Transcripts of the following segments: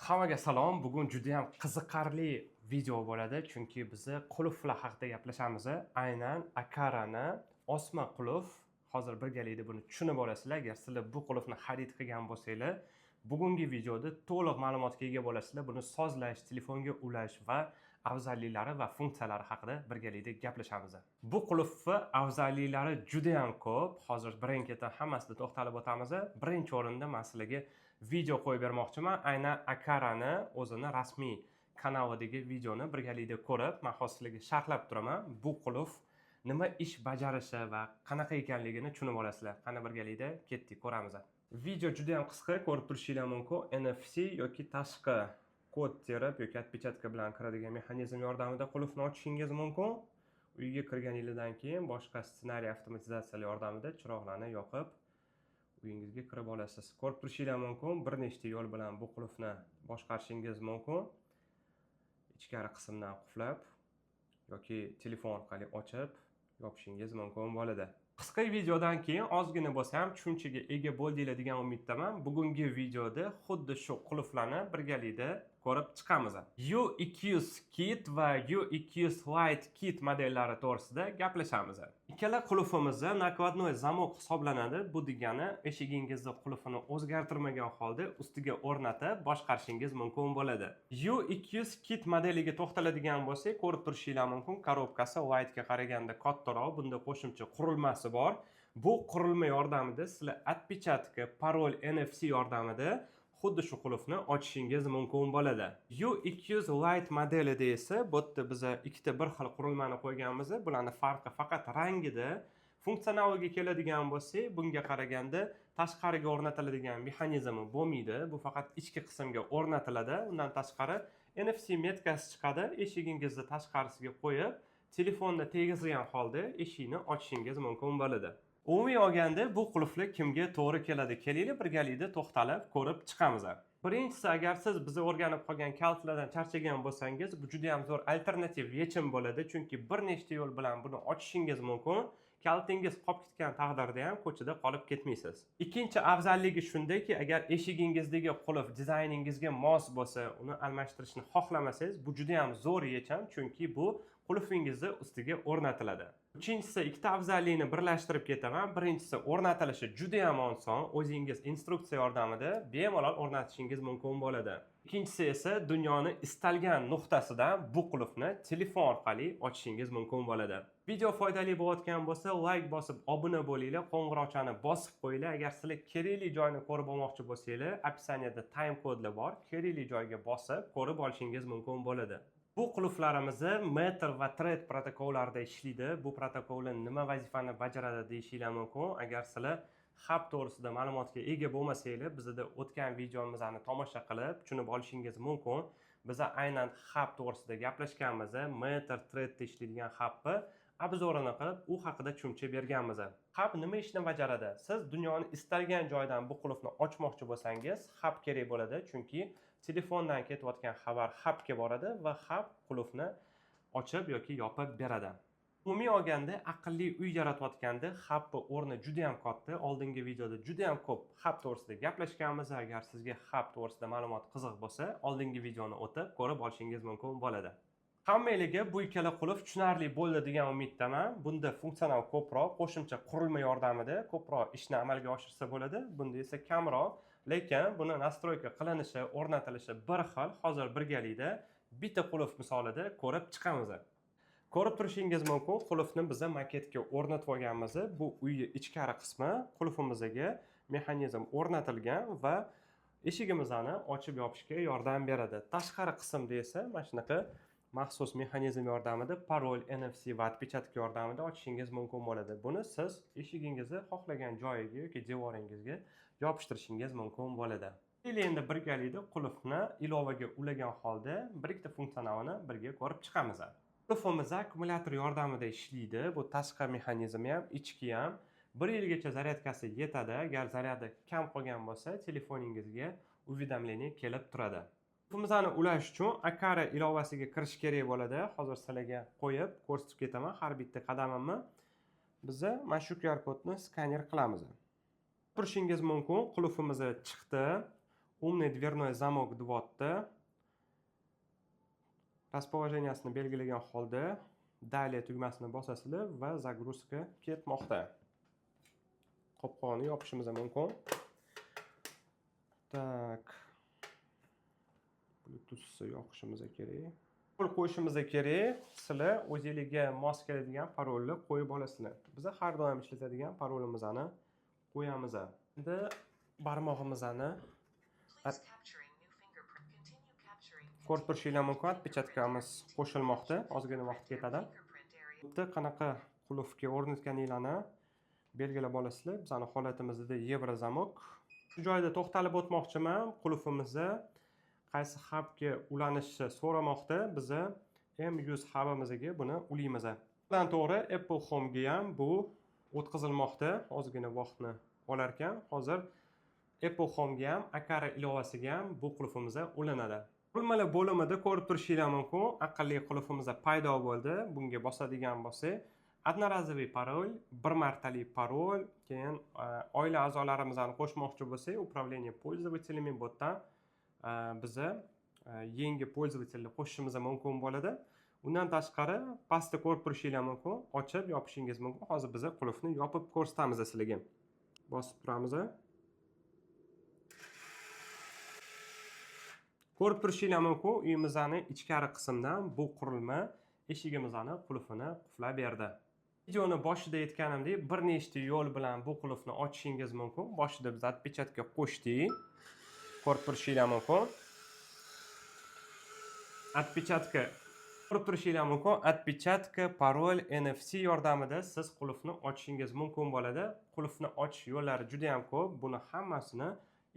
Hammaga salom. Bugun juda ham qiziqarli video bo'ladi, chunki biz qulflar haqida gaplashamiz. Aynan Aqarani osma qulf. Hozir birgalikda buni tushunib olasizlar. Agar sizlar bu qulfni xarid qilgan bo'lsanglar, bugungi videoda to'liq ma'lumotga ega bo'lasizlar. Buni sozlash, telefonga ulash va afzalliklari va funksiyalari haqida birgalikda gaplashamiz. Bu qulfni afzalliklari juda ham ko'p. Hozir birin-ketin hammasida to'xtalib o'tamiz. Birinchi o'rinda man sizlarga video qo'yib bermoqchiman. Aynan Aqarani o'zini rasmiy kanalidagi videoni birgalikda ko'rib, man hozir sizlarga sharhlab turaman. Bu qulf nima ish bajarishi va qanaqa ekanligini tushunib olasizlar. Qani, birgalikda ketdik, ko'ramiz. Video juda ham qisqa, ko'rib turishinglar mumkin. NFC yoki tashqi kod terib yoki отпечатка bilan kiradigan mexanizm yordamida qulfni ochishingiz mumkin. Uyga kirganingizdan keyin boshqa ssenariy avtomatizatsiyalar yordamida chiroqlarni yoqib, uyingizga kirib olasiz. Ko'rib turishinglar mumkin, bir nechta yo'l bilan bu qulfni boshqarishingiz mumkin. Ichkari qismdan qulflab yoki telefon orqali ochib yopishingiz mumkin bo'ladi. Qisqa videodan keyin ozgina bo'lsa ham tushunchaga ega bo'ldinglar degan umiddaman. Bugungi videoda xuddi shu qulflarni birgalikda ko'rib chiqamiz. U200 Kit va U200 Lite Kit modellari to'g'risida gaplashamiz. Ikkala qulfimiz накладной замок hisoblanadi. Bu degani, eshigingizni qulfini o'zgartirmagan holda ustiga o'rnatib boshqarishingiz mumkin bo'ladi. U200 Kit modeliga to'xtaladigan bo'lsak, ko'rib turishinglar mumkin, коробка si Lite'ga qaraganda kattaroq, bunda qo'shimcha qurilmasi bor. Bu qurilma yordamida sizlar отпечатка, parol, NFC yordamida xuddi shu qulfni ochishingiz mumkin bo'ladi. U200 Lite modelida esa bu yerda biza ikkita bir xil qurilmani qo'yganmiz. Bularni farqi faqat rangida. Funksionaliga keladigan bo'lsak, bunga qaraganda tashqariga o'rnatiladigan mexanizmi bo'lmaydi. Bu faqat ichki qismga o'rnatiladi. Undan tashqari, NFC метка si chiqadi. Eshigingizni tashqarisiga qo'yib, telefonni tegizgan holda eshikni ochishingiz mumkin bo'ladi. Umumiy olganda, bu qulflar kimga to'g'ri keladi? Kelinglar, birgalikda to'xtalib ko'rib chiqamiz. Birinchisi, agar siz biza o'rganib qolgan kalitlardan charchagan bo'lsangiz, bu juda ham zo'r alternativ yechim bo'ladi, chunki bir nechta yo'l bilan buni ochishingiz mumkin. Kalitingiz qolib ketgan taqdirda ham ko'chada qolib ketmaysiz. Ikkinchi afzalligi shundaki, agar eshigingizdagi qulf dizayningizga mos bo'lsa, uni almashtirishni xohlamasangiz, bu juda ham zo'r yechim, chunki bu qulfingizni ustiga o'rnatiladi. Uchinchisi, ikkita afzallikni birlashtirib ketaman. Birinchisi, o'rnatilishi juda ham oson, o'zingiz instruksiya yordamida bemalol o'rnatishingiz mumkin bo'ladi. Ikkinchisi esa, dunyoni istalgan nuqtasidan bu qulfni telefon orqali ochishingiz mumkin bo'ladi. Video foydali bo'layotgan bo'lsa, layk bosib obuna bo'linglar, qo'ng'iroqchani bosib qo'yinglar. Agar sizlar kerakli joyni ko'rib olmoqchi bo'lsanglar, описание da time kodlar bor, kerakli joyga bosib ko'rib olishingiz mumkin bo'ladi. Bu qulflarimizni Matter va Thread protokollarida ishlaydi. Bu protokollar nima vazifani bajaradi deyishinglar mumkin. Agar sizlar hub to'g'risida ma'lumotga ega bo'lmasanglar, bizada o'tgan videomizni tomosha qilib tushunib olishingiz mumkin. Biza aynan hub to'g'risida gaplashganmiz. Matter, Threadda ishlaydigan hubni обзор ini qilib, u haqida tushuncha berganmiz. Hub nima ishni bajaradi? Siz dunyoni istalgan joyidan bu qulfni ochmoqchi bo'lsangiz, hub kerak bo'ladi, chunki telefondan ketayotgan xabar hubga boradi va hub qulfni ochib yoki yopib beradi. Umumiy olganda, aqlli uy yaratayotganda hubni o'rni juda ham katta. Oldingi videoda juda ham ko'p hub to'g'risida gaplashganmiz. Agar sizga hub to'g'risida ma'lumot qiziq bo'lsa, oldingi videoni o'tib ko'rib olishingiz mumkin bo'ladi. Hammanglarga bu ikkala qulf tushunarli bo'ldi degan umiddaman. Bunda funksional ko'proq, qo'shimcha qurilma yordamida ko'proq ishni amalga oshirsa bo'ladi. Bunda esa kamroq, lekin buni настройка qilinishi, o'rnatilishi bir xil. Hozir birgalikda bitta qulf misolida ko'rib chiqamiz. Ko'rib turishingiz mumkin, qulfni biza maketga o'rnatib olganmiz. Bu uyni ichkari qismi, qulfimizga mexanizm o'rnatilgan va eshigimizni ochib yopishga yordam beradi. Tashqari qismda esa mana shunaqa maxsus mexanizm yordamida parol, NFC va отпечаток yordamida ochishingiz mumkin bo'ladi. Buni siz eshigingizni xohlagan joyiga yoki devoringizga yopishtirishingiz mumkin bo'ladi. Endi birgalikda qulfni ilovaga ulagan holda bir ikkita funksionalini birga ko'rib chiqamiz. Qulfimiz akkumulyator yordamida ishlaydi. Bu tashqi mexanizmi ham, ichki ham. 1 yilgacha зарядка si yetadi. Agar zaryadi kam qolgan bo'lsa, telefoningizga уведомление kelib turadi. Qulfimizni ulash uchun Aqara ilovasiga kirish kerak bo'ladi. Hozir sizlarga qo'yib ko'rsatib ketaman har bitta qadamimni. Biza mana shu QR kodni skaner qilamiz. Turishingiz mumkin, qulfimiz chiqdi. Умный дверной замок deyapti. Расположение sini belgilagan holda "Далее" tugmasini bosasizlar va загрузка ketmoqda. Qopqog'ini yopishimiz ham mumkin. Так, Bluetoothni yoqishimiz kerak. Parol qo'yishimiz kerak. Sizlar o'zinglarga mos keladigan parolni qo'yib olasizlar. Biz har doim ishlatadigan parolimizni qo'yamiz. Endi barmog'imizni ko'rib turishinglar mumkin, отпечатка miz qo'shilmoqda, ozgina vaqt ketadi. Bu yerda qanaqa qulfga o'rnatganinglarni belgilab olasizlar. Bizani holatimizda еврозамок. Shu joyda to'xtalib o'tmoqchiman. Qulfimizni qaysi xabga ulanishi so'ramoqda. Biza M100 xabimizga buni ulaymiz. To'g'ridan to'g'ri Apple Home'ga ham bu o'tkazilmoqda. Ozgina vaqtni olar ekan. Hozir Apple Home'ga ham, Aqara ilovasiga ham bu qulfimiz ulanadi. Qurilmalar bo'limida ko'rib turishinglar mumkin, aqlli qulfimiz paydo bo'ldi. Bunga bosadigan bo'lsak, одноразовый parol, bir martalik parol, keyin oila a'zolarimizni qo'shmoqchi bo'lsak, управление пользователями, bu yerdan biza yangi пользователь ni qo'shishimiz mumkin bo'ladi. Undan tashqari, pastda ko'rib turishinglar mumkin, ochib yopishingiz mumkin. Hozir biza qulfni yopib ko'rsatamiz sizlarga. Bosib turamiz. Ko'rib turishinglar mumkin, uyimizni ichkari qismdan bu qurilma eshigimizni qulfini qulflab berdi. Videoni boshida aytganimdek, bir nechta yo'l bilan bu qulfni ochishingiz mumkin. Boshida biz отпечатка qo'shdik. Ko'rib turishinglar mumkin. Отпечатка ko'rib turishinglar mumkin. Отпечатка, parol, NFC yordamida siz qulfni ochishingiz mumkin bo'ladi. Qulfni ochish yo'llari juda ham ko'p. Buni hammasini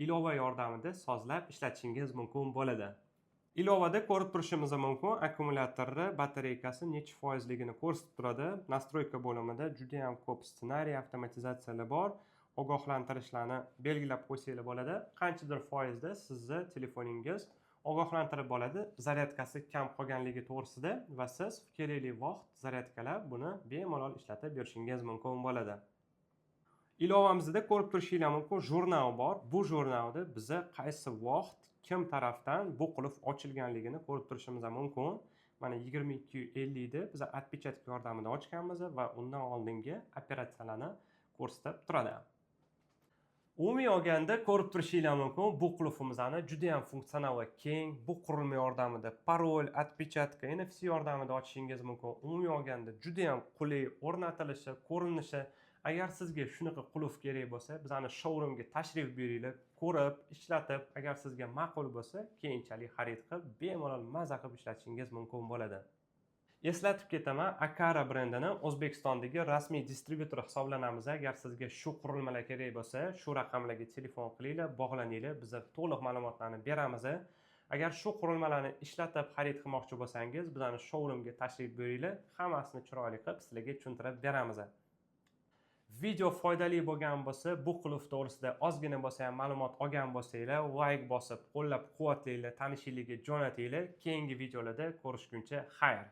ilova yordamida sozlab ishlatishingiz mumkin bo'ladi. Ilovada ko'rib turishimiz mumkin, akkumulyatorni batareykasi necha foizligini ko'rsatib turadi. Настройка bo'limida juda ham ko'p ssenariy, avtomatizatsiyalar bor. Ogohlantirishlarni belgilab qo'ysanglar bo'ladi. Qanchadir foizda sizni telefoningiz ogohlantirib bo'ladi zaryadkasi kam qolganligi to'g'risida va siz kerakli vaqt zaryadkalab, buni bemalol ishlatib yurishingiz mumkin bo'ladi. Ilovamizda ko'rib turishinglar mumkin, jurnal bor. Bu jurnalda biza qaysi vaqt kim tarafdan bu qulf ochilganligini ko'rib turishimiz ham mumkin. Mana, 22:50da biza отпечатка yordamida ochganmiz va undan oldingi operatsiyalarni ko'rsatib turadi. Umumiy olganda, ko'rib turishinglar mumkin, bu qulfimizni juda ham funksional va keng. Bu qurilma yordamida parol, отпечатка, NFC yordamida ochishingiz mumkin. Umumiy olganda, juda ham qulay o'rnatilishi, ko'rinishi. Agar sizga shunaqa qulf kerak bo'lsa, bizani showroomga tashrif buyuringlar, ko'rib, ishlatib, agar sizga ma'qul bo'lsa, keyinchalik xarid qilib, bemalol maza qilib ishlatishingiz mumkin bo'ladi. Eslatib ketaman, Aqara brendini O'zbekistondagi rasmiy distribyutori hisoblanamiz. Agar sizga shu qurilmalar kerak bo'lsa, shu raqamlarga telefon qilinglar, bog'laninglar, biz to'liq ma'lumotlarni beramiz. Agar shu qurilmalarni ishlatib xarid qilmoqchi bo'lsangiz, bizani showroomga tashrif buyuringlar, hammasini chiroyli qilib sizlarga tushuntirib beramiz. Video foydali bo'lgan bo'lsa, bu qulf to'g'risida ozgina bo'lsa ham ma'lumot olgan bo'lsanglar, layk bosib qo'llab quvvatlanglar, tanishinglarga jo'natinglar. Keyingi videolarda ko'rishguncha xayr.